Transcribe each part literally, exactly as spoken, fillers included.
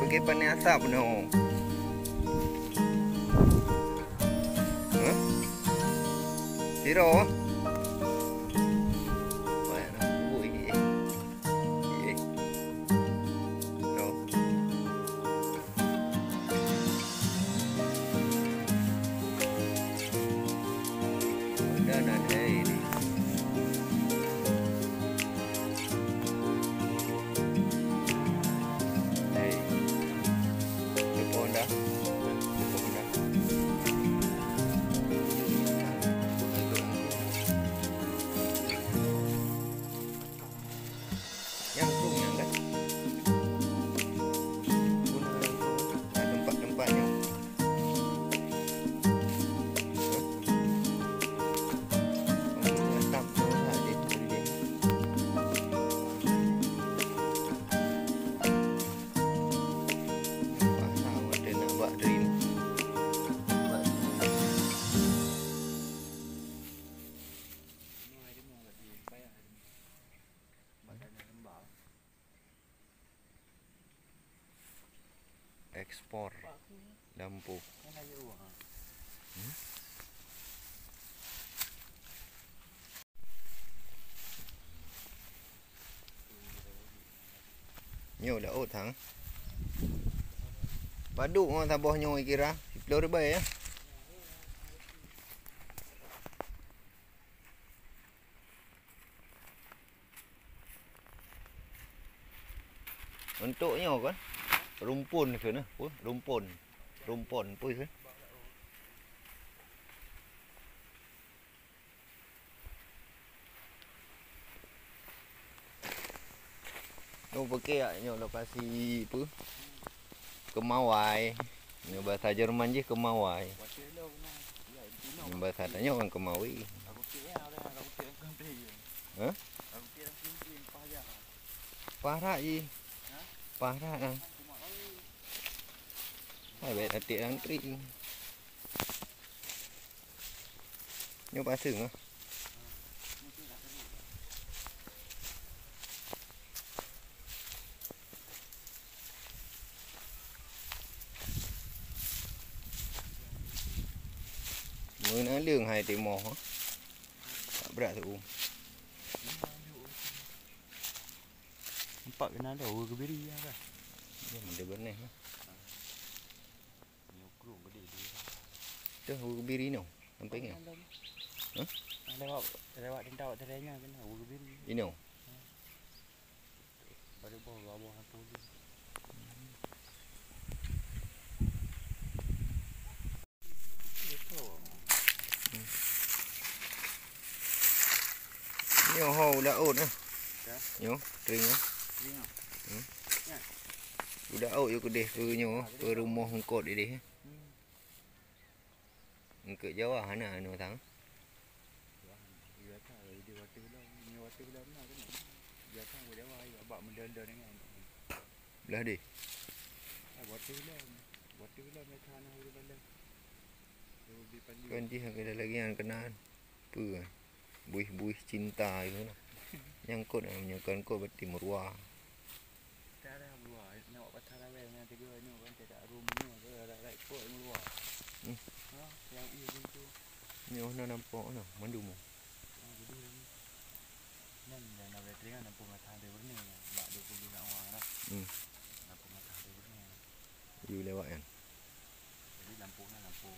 Ke pané asap no. Hah? Siro. Wah, ui. Ih. No. Udah nan, hei, ni. Hei. Telepon dah. Telepon dah. Nyang krueng nyan kan? Pun nyang krueng. Nah, tempat-tempat nyan. Hah? Oh, tetap tu lah dia beli. Pasang ada nak buat dream. Buat dream. Ekspor lampu. Hmm? Nyoe laôt thang. Padub ngon saboh nyoe kira siplôh ribèe ya. Untuk nyoe kan rumpun keuh nah, pun rumpun. Rumpun pun keuh. Nyoe peuke nyoe lokasi peue? Keumawai. Nyoe bahasa Jerman jih keumawai. Nyoe bahasa tanyoe kan keumawi. Hah? Parak jih. Parak ah. Hai, bèk até antri. Nyoe paseung ah. Meunan leueng hai timoh ah. Tak brat tu. Nampak kena ada ureueng kebiri ya kan? Dia mende benih ah. Nyoe krueng gede dia. Tuh, ureueng kebiri no. Sampai nyoe. Hah? Lewat, lewat tentang awak terenya kena ureueng kebiri. Ino. Baru boh, dua boh lampu dia. Nyoe ho u laôt nah. Ya. Nyoe, tring nyoe. Tring nyoe. Hmm. Ya. U laôt yue keudeh keu nyoe, keu rumoh eungkot ideh. Hmm. Eungkot Jawa hana anu sang. Biasa, di waktu belum, di waktu belum na kena. Biasa, Jawa, bak mendon-don dengan. Belah deh. Ah, waktu belum. Waktu belum, biasa, na, udah balik. Kan jih ada lagi yang kenal. Apa? Buih-buih cinta itu nah. Nyangkut, nyangkut berarti meurua. Cara meurua, nak buat pasal awai nyang tiga nyoe kan tidak rum nyoe ke, ada, ada ikut meurua. Hmm. Ha, yang iya gitu. Nyoe na nampak na, mandum. Ha, jadi ni. Nan yang nak boleh teringat nampak mata dia berni, nak dua puluh nak orang lah. Hmm. Nampak mata dia berni. You lewat kan? Jadi lampu na lampu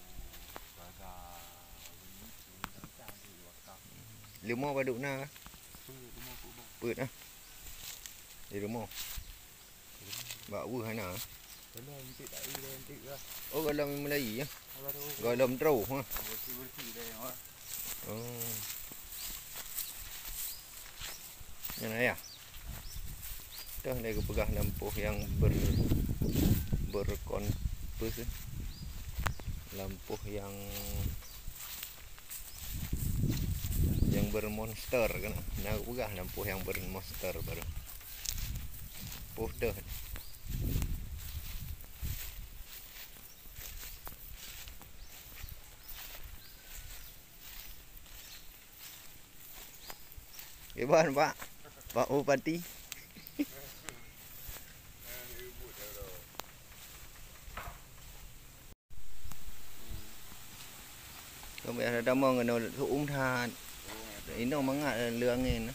warga bunyi, bunyi kencang tu di wakaf. Leumo padub na? Peuet, leumo peuet boh. Peuet ah. Di leumo. Bak weuh hana. Kalau entik tak ada entik lah. Oh, kalau memulai ya. Kalau tu. Kalau draw ha. Bersih-bersih dah ya. Oh. Nyan ayah. Toh lé geupeugah lampôh nyang ber-, berkon-, peue sih? Lampôh nyang, nyang bermonster kan. Nah, geupeugah lampôh nyang bermonster baru. Poh toh. Iban, Pak. Pak Bupati. Biasa tamong keunoe seu'uem that. Inoe mangat lé angén.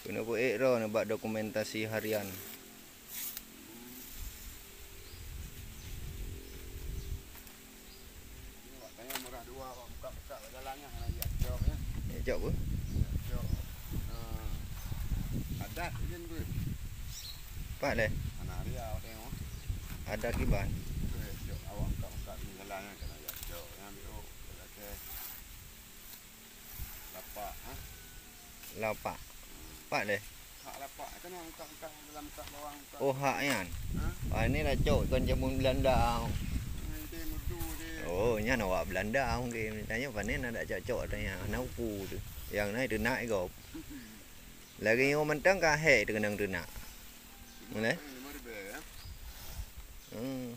Keuneuk peuék droe nibak dokumentasi harian. Ék cok beuh? Adat idin beuh. Pat lé? Anak dia awak tengok. Adat kiban. Awak buka-buka ni jalan kan, nak jak cok. Yang ambil, oh, tak ada. Lapak, ha? Lapak. Pat lé? Hak lapak. Kan yang buka-buka dalam, buka bawang, buka. Oh, hak nyan. Ha? Ah, ni dah cok ikan jamun Belanda. Ini dia merdu dia. Oh, nyan awak Belanda mungkin. Tanya panen ada cok-cok tanya. Hana upu tu. Yang na teunak gob. Lagi nyoe mantong ka hék teukeunong teunak. Boleh? Ini lima ribu ya. Hmm.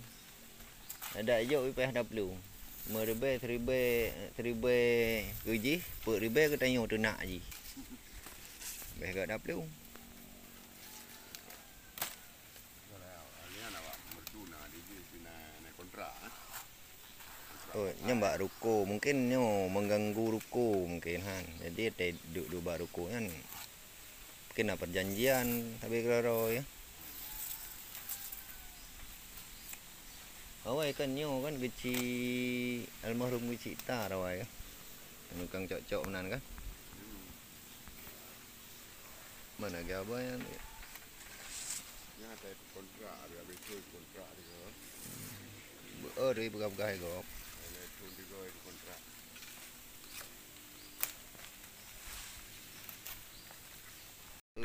Ada ijok ipeh daplu. Meuribée, seribée, seribée keu jih, peuet ribée keu tanyoe teunak jih. Beh gak daplu. Oh, nyan bak ruko. Mungkin nyoe mengganggu ruko mungkin han. Jadi, teuduek-duek bak ruko nyan. Kena perjanjian sabe keudroe-droe, ya. Awai kan nyoe kan keuchik almarhum keuchik Tar awai kan. Tukang cok-cok meunan kan. Mana lagèe abah nyan? Nyan ata kontrak, habis-habis tu kontrak dia. Oh, dari peugah-peugah gob. Ada tu juga kontrak.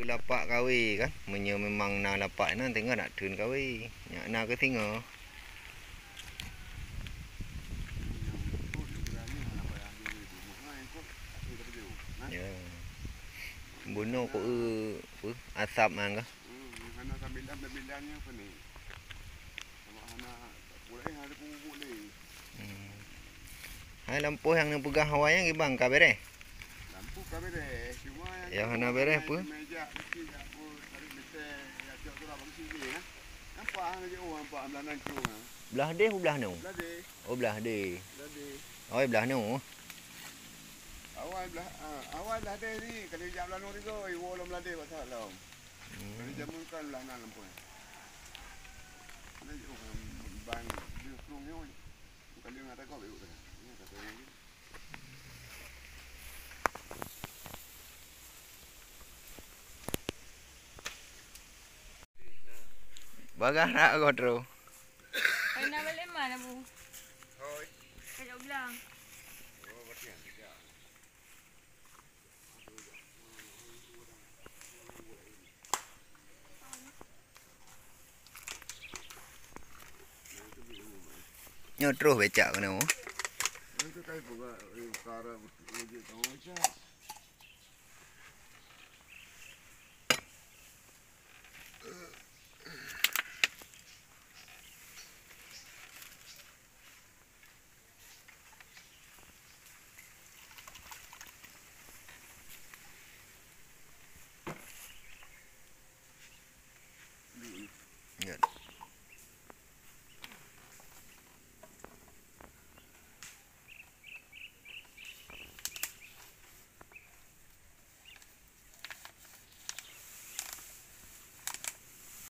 Lapak kawé kan, meunyoe memang na lapak inan tinggai nak theun kawé. Nyak na keu singoh. Ya. Bunoe keu, peue, asap nyan kah? Hana sambilan-sambilan nyan apa ni? Awak hana pulai, hana pupuk lé. Hmm. Hai lampôh nyang neupeugah awai nyan kiban ka beureh? Lampôh ka beureh, cuma nyang hana beureh peue? Meja besi dak peue, tarék meter, ya cok tu lah bagi sini ya. Nampak hana jauh nampak belahan cong ah. Blah deh u blah nu? Blah deh. Oh blah deh. Blah deh. Awai blah nu? Awai blah, ah, awai blah deh ni, kalau jak blah nu tiga, iwo lom blah deh pasal lom. Hmm. Kalau jameun kan blah nan lampôh. Ada jauh ban di Krung nyoe. Bukan dia mengatakan kau baik bukan. Ini kata orang ni. Bagah nak kau terus. Hai nak balik mana bu? Hoi. Kajak belang. Oh, berarti yang tidak. Nyoe troh becak keunoe.